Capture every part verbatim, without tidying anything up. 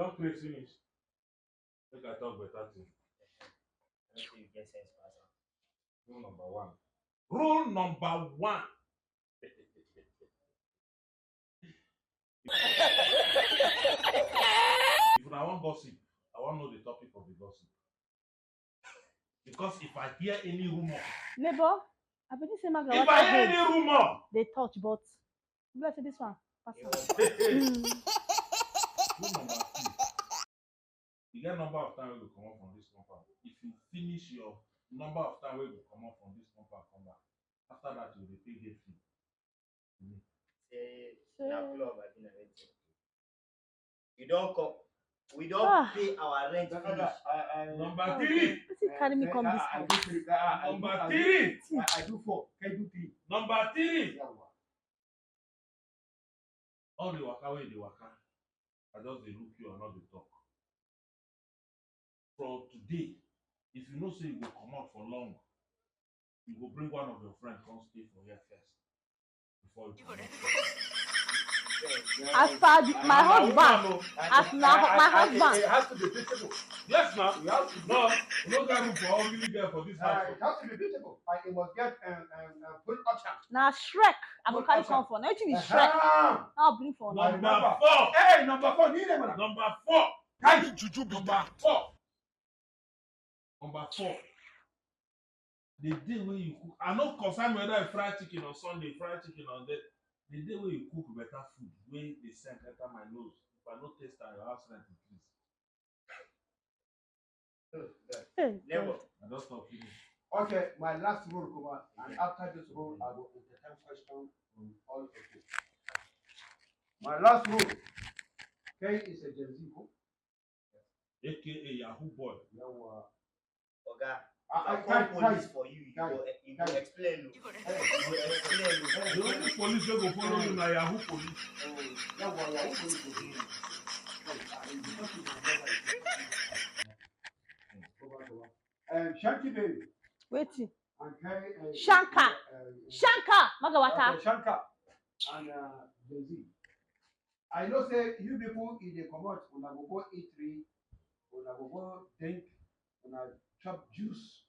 Don pray finish. Make I talk better thing. I don't think you get sense pass am. Rule number one. Rule number one. If una wan gossip, I wan know the topic of the gossip. Because if I hear any rumor, Neighbor, I believe say Maga if I hear any rumor, they touch, but you like say this one pass am. Rule number two. You get number of time wey go comot from this compound. If you finish your number of time wey go comot from this compound come back, after that you dey pay gate fee. Say na club abi na wetin? You don come. We don pay our rent finish. Number three. Wetin carry me come this house? Number three. I do four. Can do three. Number three. All the waka wey you dey waka, I just dey look you, I no dey talk. From today, if you know say you go comot for long, you go bring one of your friend come stay for here first before you comot. As per the, my husband, as na my husband. It has to be visible. Yes, now. No, no get room for ugly girl for this house. It has to be visible. And it must get um, um, um, good option. Na Shrek I go carry come for. Na wetin be Shrek? I'll bring for now. Number four. Hey, number four. Need them, number four. Carry juju be number four. Number four. The day when you cook, I no concern whether I fry chicken on Sunday, fry chicken on the the day when you cook better food, when the scent enter my nose, if I no taste am, your house rent increase. Hey, never. I don't talk finish. Okay, my last rule, Kuma, and after this rule, I will entertain question from all of you. My last rule. K is a Gen Z, ko? A K A Yahoo boy. Yawa. Oga, I, I, I call police for you. You go, you go explain. You go explain. The only police wey go follow you na Yahoo police. Yawa, Yahoo police go do you. Um, Shanky baby. Wetin? And Kai, uh, Shanka. Uh, Shanka. Magawata. Okay, Shanka. And uh, Jay-Z. I know say you people in the comot, una go go eat three, una go go drink, una chop juice.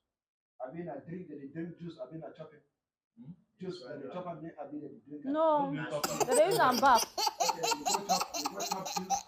I mean, I drink the drink juice. I mean, I chop it. Hmm? Juice, and the chop and I mean, I drink. No, they use am back. Okay, you go chop, you go chop juice.